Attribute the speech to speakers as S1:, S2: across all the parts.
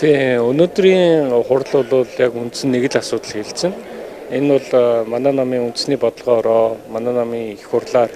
S1: Тийм, өнөөдрийн хурал бол яг үндсэн нэг л асуудал хэлсэн. Энэ бол манай намын үндэсний бодлогоороо, манай намын их хурлаар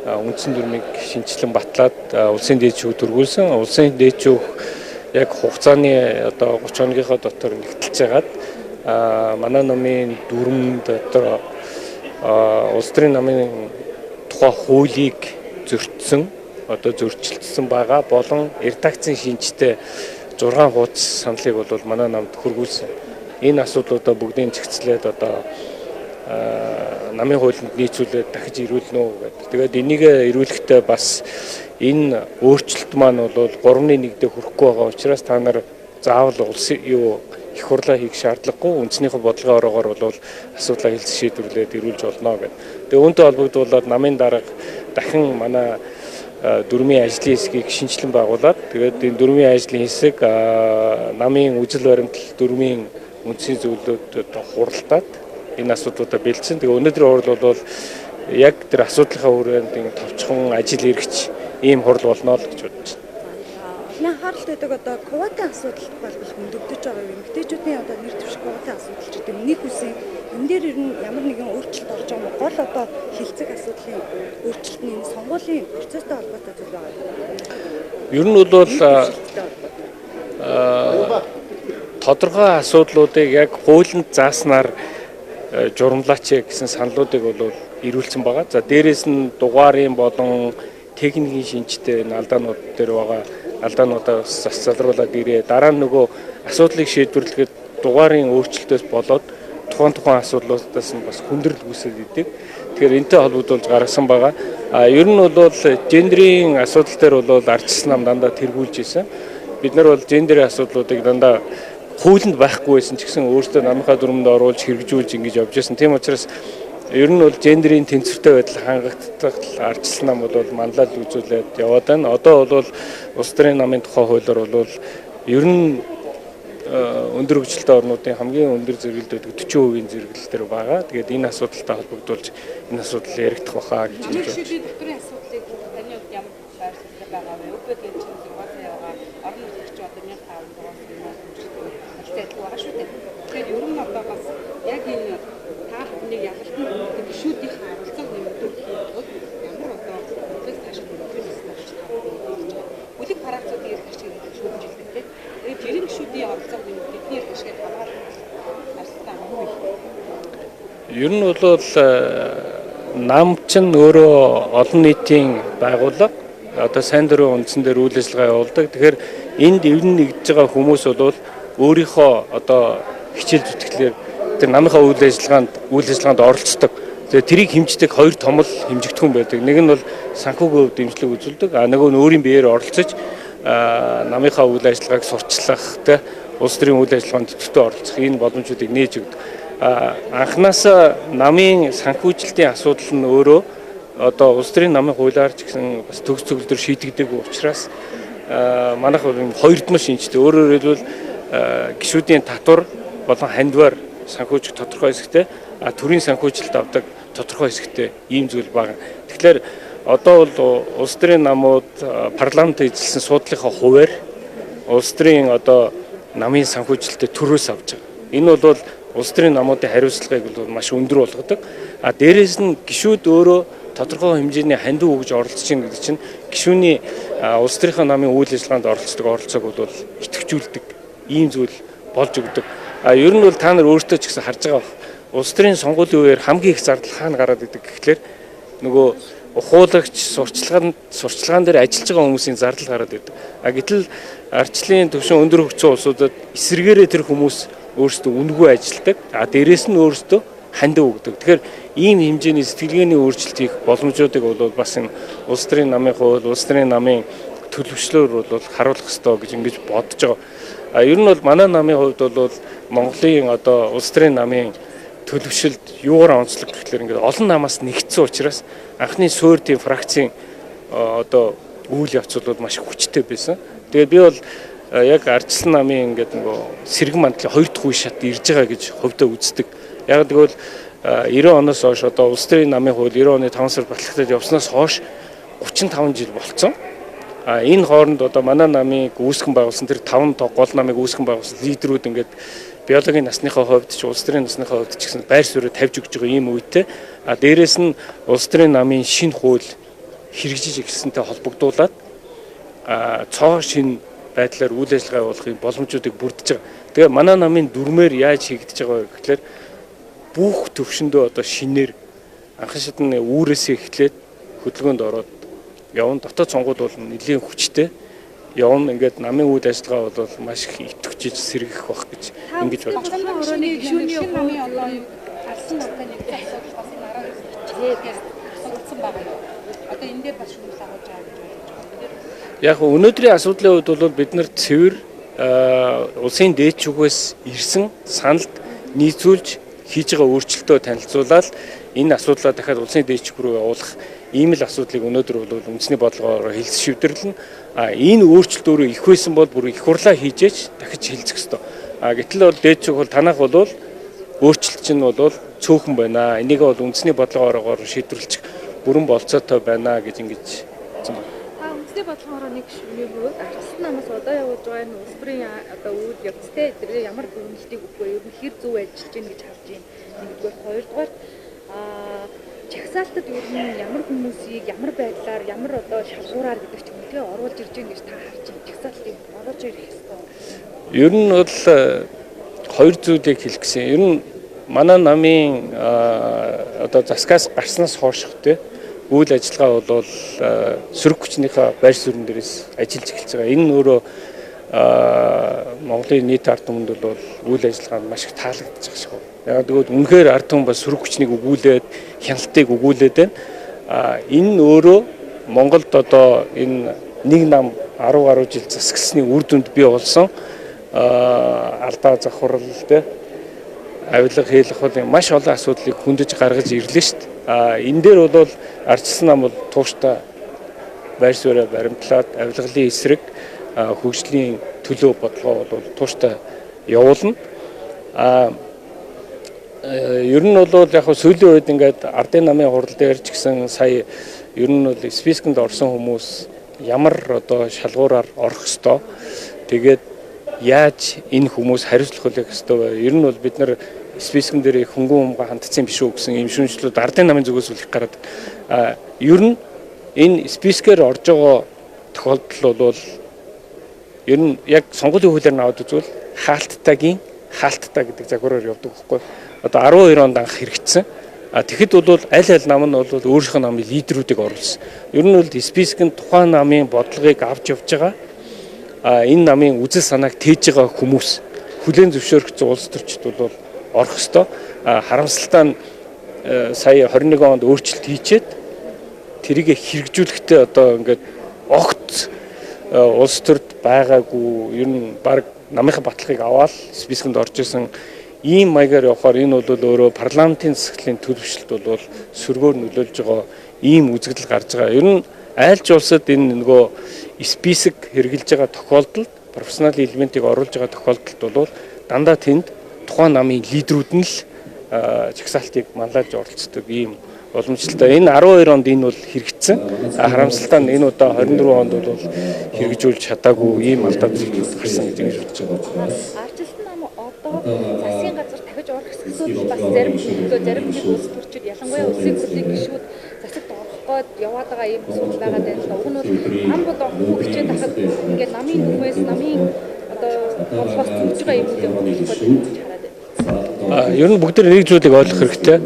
S1: үндсэн дүрмийг шинэчлэн батлаад улсын дээд шүүх түргүүлсэн. Улсын дээд шүүх яг хугацааны одоо 30 хоногийнхоо дотор нэгтэлж хагаад манай намын дүрм дотор улс төрийн намын тухай хуулийг зөрчсөн, одоо зөрчилдсөн байгаа болон редакцийн шинжтэй 6 хуудас саналыг бол манай намд хөргүүлсэн. Энэ асуудлуудаа бүгдийг зэгцлээд одоо намын хуулинд нийцүүлээд дахиж ирүүлнэ үү гэдэг. Тэгээд энийг ирүүлэхдээ бас энэ өөрчлөлт маань бол 3-1 дээр хүрэхгүй байгаа учраас та нар заавал улсын юу их хурлаа хийх шаардлагагүй, үндснийхээ бодлогын ороогоор бол асуудлаа хэлц шийдвэрлээд ирүүлж болно гэдэг. Тэгээд үүнтэй холбогдуулаад намын дарга дахин манай дүрмийн ажлын хэсгийг шинэчлэн байгуулад, тэгээд энэ дүрмийн ажлын хэсэг намын үзэл баримтлал, дүрмийн үндсийн зөвлөлүүд хуралдаад энэ асуудлуудаа бэлдсэн. Тэгээ өнөөдрийн хурал бол яг тэр асуудлынхаа хүрээнд ингэ товчхон ажил эрхч ийм хурал болно л гэж бодож байна.
S2: Олон анхааралтай байдаг одоо квотын асуудал бол хөндөгдөж байгаа юм. Эмэгтэйчүүдийн одоо нэр дэвших квотын асуудал ч гэдэг нэг үсийн энэ дээр ер нь ямар нэгэн өөрчлөлт орж байгаа юм. Гол одоо хилцэх асуудлын өөрчлөлт нь энэ сонгуулийн процесстэй холбоотой зүйл байгаа.
S1: Ер нь бол тодорхой асуудлуудыг яг хуулинд зааснаар журамлаач гэсэн саналуудыг бол ирүүлсэн байгаа. За дээрээс нь дугаарын болон техникийн шинжтэй энэ алдаанууд дээр байгаа алдаануудаа бас залруулад ирээ. Дараа нь нөгөө асуудлыг шийдвэрлэхэд дугаарын өөрчлөлтөөс болоод тухайн асуудлуудаас нь бас хүндрэл үүсээд идэг. Тэгэхээр энэтэй холбогдуулж гаргасан байгаа. А ер нь бол гендрийн асуудал дээр бол ардчилсан нам дандаа тэргүүлж исэн. Бид нар бол гендрийн асуудлуудыг дандаа хуулинд байхгүй байсан ч гэсэн өөрсдөө намынхаа дүрмэнд оруулж хэрэгжүүлж ингэж явж исэн. Тийм учраас ер нь бол гендрийн тэнцвэртэй байдал хангагдах ардчилсан нам бол манлайлал үзүүлээд яваад байна. Одоо бол улс төрийн намын тухай хуулиар бол ер нь өндөр хөгжилтэй орнуудын хамгийн өндөр зэрэгэлд байдаг 40% зэрэглэл дээр байгаа. Тэгээд энэ асуудалтай холбогдуулж энэ асуудал яригдах баха гэж хэлж байна.
S3: Гишүүдийн доторх асуудлыг таны хувьд ямар байрлалтай байгаа вэ? Үгүй энэ чинь 6 сая байгаа. Орон нутагч одоо 1500-аас хэмжээтэй адил байгаа шүү дээ. Тэгэхээр ер нь одоо бас яг энэ та бүхнийг ялалтанд өгдөг гишүүдийнхээ оролцоог нэмэгдүүлэхийн тулд ямар одоо процесс цаашаа нэмэгдүүлэх ёстой гэж та бүхэн хэлж байгаа. Бүлэг фракциудын эрх ашиг шүүмжилдэг тийм. Тэгээд жирийн гишүүдийн оролцоог нэмэгдэх, эдний эрх ашигыг хамгаалах арилтаа юу вэ?
S1: Ер нь бол нам чинь өөрөө олон нийтийн байгууллага, одоо сайн дурын үндсэн дээр үйл ажиллагаа явуулдаг. Тэгэхээр энд эвдэн нэгдэж байгаа хүмүүс бол өөрийнхөө одоо хичээл зүтгэлээр тэр намынхаа үйл ажиллагаанд оролцдог. Тэгээ тэрийг хэмждэг хоёр том л хэмжигдэхүүн байдаг. Нэг нь бол санхүүгийн хувьд дэмжлэг үзүүлдэг, а нөгөө нь өөрийн биеэр оролцож намынхаа үйл ажиллагааг сурталчлах, тэ улс төрийн үйл ажиллагаанд идэвхтэй оролцох энэ боломжуудыг нээж өгдөг. Анхнаасаа намын санхүүжилтийн асуудал нь өөрөө одоо улс төрийн намын хуулиар ч гэсэн бас төгс төгөлдөр шийдэгдээгүй учраас манайх бол юм хоёрдмол шинжтэй. Өөрөөр хэлбэл гишүүдийн татвар болон хандвар санхүүжих тодорхой хэсэгтэй, а төрийн санхүүжилт авдаг тодорхой хэсэгтэй ийм зүйл байна. Тэгэхээр одоо бол улс төрийн намууд парламент эзэлсэн суудлынхаа хуваар улс төрийн одоо намын санхүүжилтээ төрөөс авч байгаа. Энэ бол улс төрийн намуудын хариуцлагыг бол маш өндөр болгодог. А дээрээс нь гишүүд өөрөө тодорхой хэмжээний хандив өгж оролцож байна гэдэг чинь гишүүний улс төрийнхөө намын үйл ажиллагаанд оролцдог оролцоог бол идэвхжүүлдэг ийм зүйл болж өгдөг. А ер нь бол та нар өөртөө ч гэсэн харж байгаа бах. Улс төрийн сонгуулийн үеэр хамгийн их зардал хаана гараад идэг гэхлээр нөгөө ухуулагч сурчлагаан дээр ажиллаж байгаа хүмүүсийн зардал гараад идэг. А гэтэл ардчлалын төвшин өндөр хөгжсөн улсуудад эсрэгээрээ тэр хүмүүс өөрсдөө үнэгүй ажилладаг. А дээрээс нь өөрсдөө хандив өгдөг. Тэгэхээр ийм хэмжээний сэтгэлгээний өөрчлөлт хийх боломжуудыг бол бас энэ улс төрийн намын хууль, улс төрийн намын төлөвшлөөр бол харуулах ёстой гэж ингэж бодож байгаа. А ер нь бол манай намын хувьд бол Монголын одоо улс төрийн намын төлөвшөлд юугаар онцлог гэхлээр ингээд олон намаас нэгдсэн учраас анхны суурь тийм фракцийн одоо үйл явцууд маш хүчтэй байсан. Тэгээд би бол яг ардчилсан намын ингээд нөгөө сэргэн мандлын хоёр дахь үе шат ирж байгаа гэж хувьдаа үздэг. Яг тэгвэл 90 оноос хойш одоо улс төрийн намын хууль 90 оны 5 сар батлагдаад явснаас хойш 35 жил болцсон. Энэ хооронд одоо манай намыг үүсгэн байгуулсан тэр 5 гол намыг үүсгэн байгуулсан лидерүүд ингээд биологийн насныхаа хувьд ч улс төрийн насныхаа хувьд ч гэсэн байр сууриа тавьж өгч байгаа ийм үедээ дээрээс нь улс төрийн намын шинэ хууль хэрэгжиж эхэлсэнтэй холбогдуулаад цоо шинэ байдлаар үйл ажиллагаа явуулахын боломжуудыг бүрдэж байгаа. Тэгээ манай намын дүрмээр яаж хийгдэж байгаа вэ гэхлээр бүх төвшөндөө одоо шинээр анхан шатны үүрээсээ эхлээд хөдөлгөөнд ороод явна. Дотоод сонгуул бол нэлийн хүчтэй явна. Ингээд намын үйл ажиллагаа бол маш их идэвхжиж сэргэх байх гэж ингэж бодож
S2: байна. Орооны гишүүний
S3: намын одоо алсан нартай нэгдсэн асуудал бас энэ 19 чигээр асуулсан байгаа юу? Одоо энэ дээр бас шүүмжил агуулж байгаа гэж бодож байна.
S1: Яг өнөөдрийн асуудлын хувьд бол бид нар цэвэр улсын дээд шүүхээс ирсэн саналд нийцүүлж хийж байгаа өөрчлөлтөө танилцуулаад энэ асуудлаа дахиад улсын дээд шүүх рүү явуулах ийм л асуудлыг өнөөдөр бол үндэсний бодлогоор хэлц шивдэрлэн. Энэ өөрчлөлт өөрөө их байсан бол бүр их хурлаа хийжээч дахиж хэлцэх ёстой. Гэтэл бол дээд шүүх бол танах бол өөрчлөлт чинь бол цөөхөн байна. Энийг бол үндэсний бодлогоороор шийдвэрлэх бүрэн болцоотой байна гэж ингэж хэлсэн байна.
S4: Та үндэсний бодлогоороо гишүүний хувьд арчилсан намаас одоо явуулж байгаа энэ улс төрийн одоо үйл явцтай тэр ямар дүгнэлтийг өгөх вэ? Ер нь хэр зөв ажиллаж байна гэж харж байна. Нэгдүгээр, хоёрдугаар жагсаалтад ер нь ямар хүмүүсийг ямар байдлаар ямар одоо шалгуураар гэдэг ч юм уу тий оруулж ирж байна гэж та харж байна. Жагсаалтыг оруулж ирэх ёстой.
S1: Ер нь бол хоёр зүйлийг хэлэх гэсэн. Ер нь манай намын одоо засгаас гарснаас хойшх тий үйл ажиллагаа бол сөрөг хүчнийхээ байр суурин дээрээс ажиллаж эхэлж байгаа. Энэ нь өөрөө Монголын нийт ард түмэнд бол үйл ажиллагаа нь маш их таалагдчих шиг байна. Яг тэгвэл үнэхээр ард түмэн бас сөрөг хүчнийг өгүүлээд, хяналтыг өгүүлээд байна. Энэ нь өөрөө Монголд одоо энэ нэг нам 10 гаруй жил засагласны үр дүнд бий болсон алдаа завхрал тий авилга хийлэх бол маш олон асуудлыг хөндөж гаргаж ирлээ шүү дээ. Энэ дээр бол арчилсан нам бол тууштай байр сууриа баримтлаад авилгалын эсрэг хөгжлийн төлөө бодлогоо бол тууштай явуулна. Ер нь бол яг сүүлийн үед ингээд ардын намын хурал дээр ч гэсэн сая ер нь бол спискэнд орсон хүмүүс ямар одоо шалгуураар орох ёстой. Тэгээд яаж энэ хүмүүс хариуцлах хүлээх ёстой вэ? Ер нь бол бид нар спискэн дээр хөнгөн умгаа хандсан биш үү гэсэн ийм шүүмжлүүд ардын намын зүгээс үлэх гараад. Ер нь энэ спискээр орж байгаа тохиолдол бол ер нь яг сонгуулийн хуулиар нь аваад үзвэл хаалттайгийн хаалттай гэдэг загвараар явдаг байхгүй. Одоо 12 онд анх хэрэгжсэн. Тэгэхэд бол аль аль нам нь бол өөрийнхөө намын лидерүүдийг оруулсан. Ер нь бол спискэнд тухайн намын бодлогыг авч явж байгаа. Энэ намын үзэл санааг тээж байгаа хүмүүс хүлээн зөвшөөрөх улс төрчид бол орох ёстой. Харамсалтай нь сая 21 онд өөрчлөлт хийчээд тэрийг хэрэгжүүлэхдээ одоо ингээд огт улс төрд байгаагүй, ер нь баг намынхаа баталгааг аваад спискэнд орж исэн ийм маягаар явахаар энэ бол өөрөө парламентын засаглалын төлөвшлөлт бол сөргөөр нөлөөлж байгаа ийм үзэгдэл гарч байгаа. Ер нь айлч улсад энэ нөгөө список хэрэгжилж байгаа тохиолдолд профессионал элементийг оруулж байгаа тохиолдолд бол дандаа тэнд тухайн намын лидерүүд нь л жагсаалтыг манлайлж оролцдог ийм боломжтой. Энэ 12 онд энэ бол хэрэгжсэн. Харамсалтай нь энэ удаа 24 онд бол хэрэгжүүлж чадаагүй ийм алдаа гарсан гэж ингэж бодож байгаа.
S4: Арчилсан нам одоо засгийн газар дахиж орох хэсгүүд бас зарим хөдөлгөөн, зарим нэг улс төрчид ялангуяа улсын хурлын гишүүд засагт орох гээд яваад байгаа ийм асуудал байгаа даа л да. Уг нь бол нам бол орохгүй хичээд тахад ингээд намын дүрмээс намын одоо бодлогоос зүүж байгаа юм уу гэж хараад байна.
S1: Ер нь бүгд нэг зүйлийг ойлгох хэрэгтэй.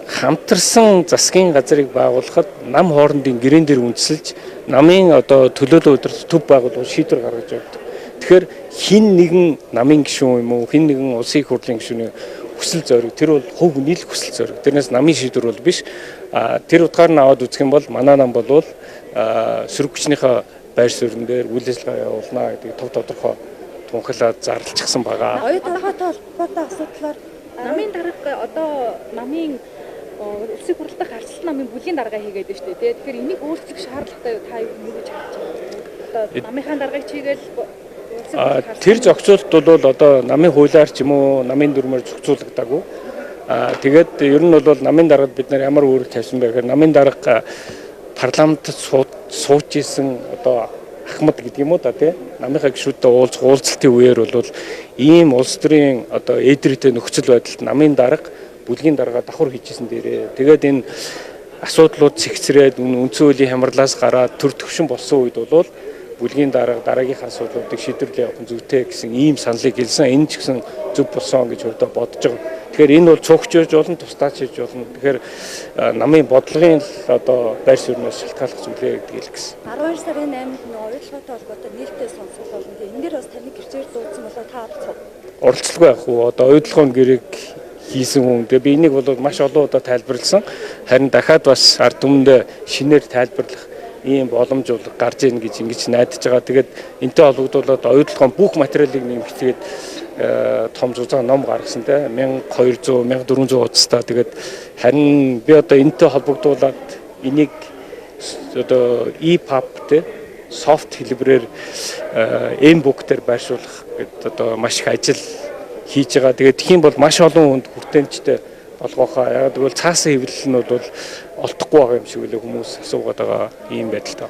S1: Хамтарсан засгийн газрыг байгуулахад нам хоорондын гэрээн дээр үндэслэж намын одоо төлөөлөл удирдах төв байгууллага шийдвэр гаргаж явдаг. Тэгэхээр хин нэгэн намын гишүүн юм уу, хин нэгэн улсын их хурлын гишүүний хүсэл зориг тэр бол хувь хүний л хүсэл зориг. Тэрнээс намын шийдвэр бол биш. Тэр утгаар нь аваад үзэх юм бол манай нам бол сөрөг хүчнийхээ байр суурин дээр үйл ажиллагаа явуулна гэдэг тов тодорхой тунхаглаад зарлчихсан байгаа.
S2: Оюут ухаантай холбоотой асуудлаар
S4: намын дарга одоо намын улсын хурал дахь арчилсан намын бүлгийн дарга хийгээд байна шүү дээ. Тэгэхээр энийг өөрчлөх шаардлагатай та юу гэж харж байна? Одоо намынхаа даргаыг чигээл
S1: тэр зохицуулалт бол одоо намын хуулиар ч юм уу намын дүрмээр зохицуулагдаагүй. Тэгээд ер нь бол намын даргад бид нар ямар үүрэг тавьсан бэ гэхээр намын дарга парламентод сууж исэн одоо Ахмад гэдэг юм уу да тий намынхаа гишүүдтэй уулзах уулзалтын үеэр бол ийм улс төрийн одоо эдрийтэй нөхцөл байдалд намын дарга бүлгийн дарга давхар хийжсэн дээрээ тэгээд энэ асуудлууд цэгцрээд үндсэн хуулийн хямралаас гараад төр төвшин болсон үед бол бүлгийн дарга дараагийнхаа асуудлуудыг шийдвэрлэх явах нь зүйтэй гэсэн ийм саналыг хэлсэн. Энэ ч гэсэн зөв болсон гэж хувьдаа бодож байгаа. Тэгэхээр энэ бол цугч хийж болно, тусдаач хийж болно. Тэгэхээр намын бодлогын одоо байр суурнаас шалтгааллах зүйлээ гэдгийг л гэсэн.
S2: 12 сарын 8-нд нөө оюутлоготой холбоотой нийтдээ сонсгол болно. Тэгээ энэ дээр бас таны гэрчээр дуудсан болоо та оролцов.
S1: Оролцолгүй яг уу одоо оюутлогын гэрээг хийсэн хүн. Тэгээ би энийг бол маш олон удаа тайлбарласан. Харин дахиад бас ард түмэндээ шинээр тайлбарлах ийм боломж бол гарч ийн гэж ингэж найдаж байгаа. Тэгээд энтэй холбогдуулаад оюутлогын бүх материалыг нэмэгдээд том зузаан ном гаргасан те 1200 1400 хуудастай. Тэгээд харин би одоо энтэй холбогдуулаад энийг одоо EPUB те софт хэлбэрээр m-book дээр байршуулах гэд одоо маш их ажил хийж байгаа. Тэгээд тхим бол маш олон хүнд хүртээмжтэй болгоохаа. Яг тэгвэл цаасан хэвлэл нь бол олдохгүй байгаа юм шиг үлээ хүмүүс асуугаад байгаа ийм байдалтай.